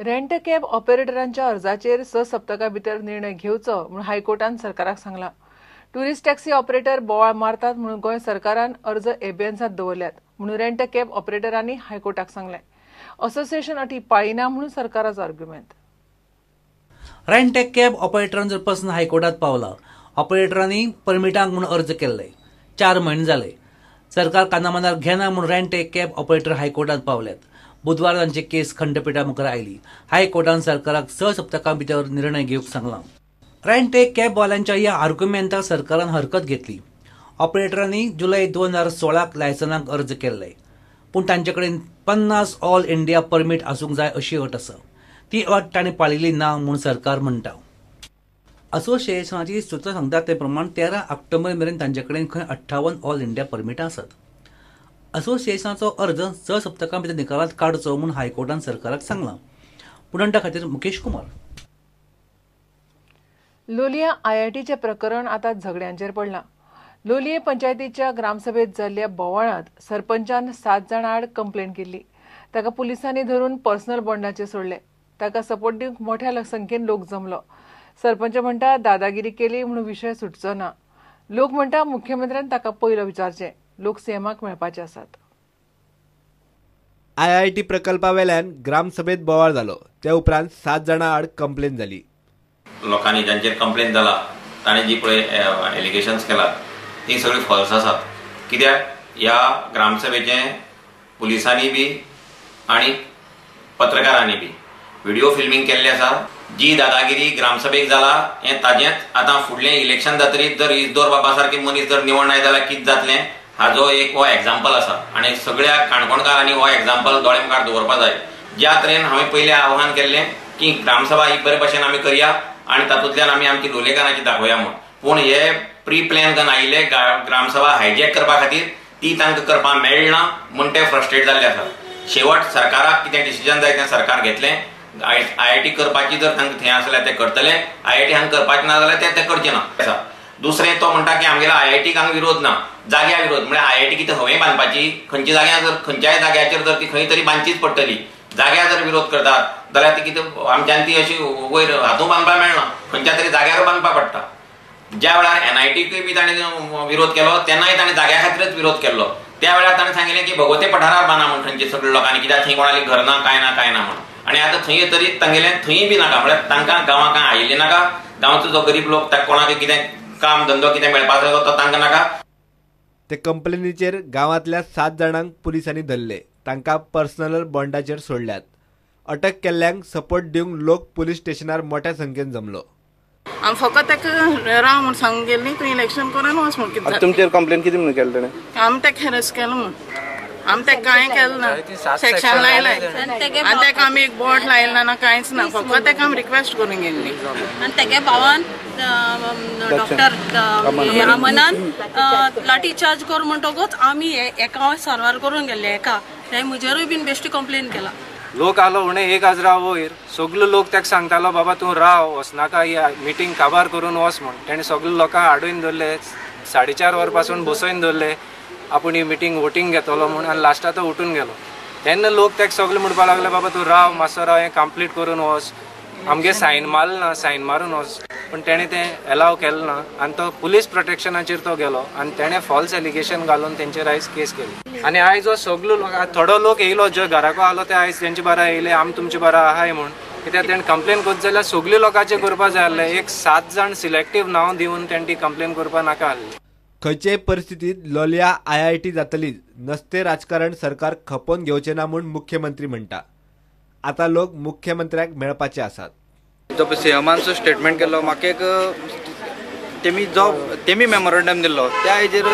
Rent cab ऑपरेटरांच्या अर्जाचेर 6 सप्तकां भितर निर्णय घेवचो म्हूण हायकोर्टान सरकाराक सांगलां. ट्युरिस्ट टॅक्सी ऑपरेटर बोवाळ मारतात म्हणून गोंय सरकारान अर्ज एबेन्सांत दवरल्यात म्हणून रेंट कॅब ऑपरेटरांनी हायकोर्टाक सांगलें. असोसिएशन अटी पाळिना म्हणून सरकाराचो आर्ग्युमेंट. रेंट कॅब ऑपरेटरांचो प्रस्न हायकोर्टात पावला. ऑपरेटरांनी परमिटांक म्हूण अर्ज केल्ले, 4 म्हयने जाले. सरकार कानामनार घेना म्हूण रेंट कॅब ऑपरेटर हायकोर्टात पावल्यात. बुधवार तांची केस खंडपिठा मुखार आयली. हायकोर्टान सरकाराक 6 सप्तकां भितर निर्णय घेवंक सांगला. रेंट कॅबवाल्यांच्या ह्या आर्ग्युमेंटाक सरकारान हरकत घेतली. ऑपरेटरांनी जुलय 2016 लायसनाक अर्ज केल्ले, पूण तांचे कडेन 50 ऑल इंडिया परमीट आसूंक जाय अशी अट आसा. ती अट तांणी पाळिल्ली ना म्हूण सरकार म्हणटा. असोसिएशनाची सुत्रां सांगतात ते प्रमाण 13 ऑक्टोबर मेरेन तांचे कडेन खंय 58 ऑल इंडिया परमिटां आसात. असोसिएशनाचो अर्ज 6 सप्तकां भितर निकालात काडचो म्हूण हायकोर्टान सरकाराक सांगलां. पुणंटा खातीर मुकेश कुमार. लोलया आयआयटीचें प्रकरण आतां झगड्यांचेर पडलां. लोलये पंचायतीच्या ग्रामसभेत जाल्ल्या बोवाळांत सरपंचान 7 जाणां आड कंप्लेन केल्ली. ताका पुलिसांनी धरून पर्सनल बॉन्डाचेर सोडले. ताका सपोर्ट दिवंक मोठ्या संख्येन लोक जमलो. सरपंच म्हणटा दादागिरी केली म्हणून विशय सुटचो ना. लोक म्हणटा मुख्यमंत्र्यान ताका पयलो विचारचें. लोक सीएमाक मेळपाचे आसात. आयआयटी प्रकल्पा वेल्यान ग्रामसभेत बोवाळ जालो. त्या उपरांत 7 जाणां आड कंप्लेन जाली. लोकांनी जांचेर कंप्लेन जाला ताणें जी पळय एलिगेशन्स केला ती सगळी फॉल्स आसात. कित्याक ह्या ग्रामसभेचें पुलिसांनी बी आनी पत्रकारांनी बी व्हिडिओ फिल्मींग केल्लें आसा. जी दादागिरी ग्रामसभेक जाला हें ताजेंच आतां फुडलें इलेक्शन जातरीत जर इजदोर बाबा सारके मनीस जर निवडून आयले जाल्यार कितें जातलें हाजो एक हो एग्जाम्पल आसा आनी सगळ्या काणकोणकारांनी हो एग्जाम्पल दोळे मुखार दवरपा जाय. ज्या तरेन हांवें पयलें आव्हान केल्लें की ग्रामसभा ही बरे भशेन आमी करया आनी तातूंतल्यान आमी आमची लोलयेकारांची दाखोवया म्हूण, पूण हे प्री प्लॅन करून आयिल्ले ग्रामसभा हायजॅक करपा खातीर ती तांकां करपाक मेळना म्हूण ते फ्रस्ट्रेट जाल्ले आसात. शेवट सरकाराक कितें डिसिजन जाय तें सरकार घेतलें. आयआयटी करपाची जर तांकां थंय आसल्यार ते करतले, आयआयटी हांगा करपाचें ना जाल्यार ते करचे ना आसा. दुसरें तो म्हणटा की आमगेल्या आयआयटीक हांगा विरोध ना, जाग्या विरोध म्हळ्यार आयआयटी कितें हवें बांदपाची, खंयच्या जाग्यार जर खंयच्याय जाग्याचेर जर ती खंय तरी बांदचीच पडटली. जाग्यार जर विरोध करतात जाल्यार ती कितें आमच्यान ती अशी वयर हातूंत बांदपाक मेळना, खंयच्या तरी जाग्यार बांदपाक पडटा. ज्या वेळार एनआयटीकूय बी ताणें विरोध केलो तेन्नाय ताणें जाग्या खातीरच विरोध केल्लो. त्या वेळार ताणें सांगिल्लें की भगवते पठारार बांदा म्हूण थंयचे सगळे लोकांनी, कित्याक थंय कोणाली घर ना कांय ना कांय ना म्हूण. आनी आतां थंय तरी तांगेलें थंय बी नाका, म्हळ्यार तांकां गांवां कांय आयिल्लें नाका, गांवचो जो गरीब लोक ताका कोणाक कितें काम धंदो कितें मेळपाचो तो तांकां नाका. ते कंप्लेनीचेर गांवांतल्या 7 जाणांक पुलिसांनी धरले. तांकां पर्सनल बॉन्डाचेर सोडल्यात. अटक केल्ल्यांक सपोर्ट दिवंक लोक पुलीस स्टेशनार मोठ्या संख्येन जमलो. आमी फकत ताका राव म्हूण सांगूंक गेल्ली, तूं इलेक्शन करून वच म्हूण. कितें तुमचेर कंप्लेन कितें म्हणून केलें ताणें? आमी ताका हॅरस केलो म्हूण, आमी ताका कांय केलें ना, सेक्शन लायलें आनी ताका आमी एक बोर्ड लायलें ना, कांयच ना, फकत ताका आमी रिक्वेस्ट करूंक गेल्ली. आनी तेगे भावान डॉक्टर अमनान लाठी चार्ज कर म्हणटकूच आमी एका सारवार करून गेल्ले एका, तें म्हजेरूय बीन बेश्टी कंप्लेन केला. लोक आलो उणें 1000 वयर सगलो लोक ताका सांगतालो बाबा तूं राव वचनाका, ही मिटींग काबार करून वच म्हूण. तेणें सगळे लोकांक हाडून दवरले, 4:30 वर पासून बसोवन दवरले आपूण ही मिटींग वोटींग घेतलो म्हूण, आनी लास्टाक तो उठून गेलो. तेन्ना लोक ताका सगळे म्हणपाक लागले बाबा तूं राव मातसो राव, हें कंप्लीट करून वच, आमगे सायन मारल ना, सायन मारून वच. पूण तेणें तें एलाव केलें ना आनी तो पुलीस प्रोटेक्शनाचेर तो गेलो आनी तेणें फॉल्स एलिगेशन घालून तेंचेर आयज केस केली. आनी आयज हो सगलो लोक, थोडो लोक येयलो जो घराको आलो ते आयज तेंचे बारा येयले आमी तुमचे बारा आहाय म्हूण, कित्याक तेणें कंप्लेन करता जाल्यार सगळे लोकांचेर करपा जाय आसलें. एक 7 जाण सिलेक्टीव नांव दिवन तेणें ती कंप्लेन करपा नाका आसली. खंयचेय परिस्थितीत लोलया आयआयटी जातलीच, नस्ते राजकारण सरकार खपोवन घेवचें ना म्हूण मुख्यमंत्री म्हणटा. आतां लोक मुख्यमंत्र्याक मेळपाचे आसात. जो सीएमान स्टेटमेंट केल्लो म्हाका एक तेमी जो तेमी मेमोरंडम दिल्लो त्या हेजेर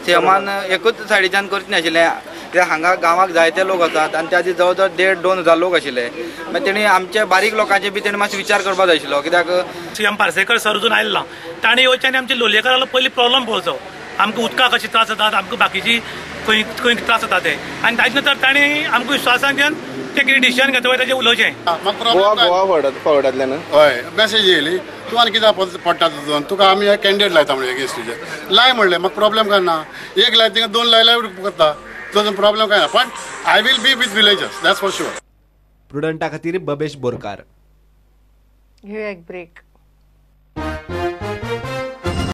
सीएमान एकूच सायडीच्यान करचें नाशिल्लें, कित्याक हांगा गांवाक जायते लोक आसात आनी त्या जवळ जवळ 1,500-2 हजार लोक आशिल्ले. मागीर तेणी आमचे बारीक लोकांचे बी तेणी मातसो विचार करपाक जाय आशिल्लो, कित्याक सीएम पार्सेकर सर अजून आयलो ना, ताणें येवचें आनी आमचे लोलयेकारालो पयलीं प्रॉब्लम पळोवचो, आमकां उदकाक कशें त्रास जातात, आमकां बाकीची खंय खंय त्रास जाता ते, आनी ताजे नंतर ताणें आमकां विश्वासान घेवन ते कितें डिसिजन घेता पळय ताजें उलोवचें. गोवा गोवा फॉरवर्डांतल्यान हय मॅसेज येयली तूं आनी कित्याक पडटा तितून, तुका आमी कॅन्डिडेट लायता म्हणलें एगेन्स्ट तुजे, लाय म्हणलें, म्हाका प्रॉब्लम काय ना, एक लाय तिका 2 लायल्यार करता, तो प्रॉब्लम काय ना, पण I will be with villagers, that's for sure. प्रुडंटा खातीर बबेश बोरकार. घेऊया एक ब्रेक.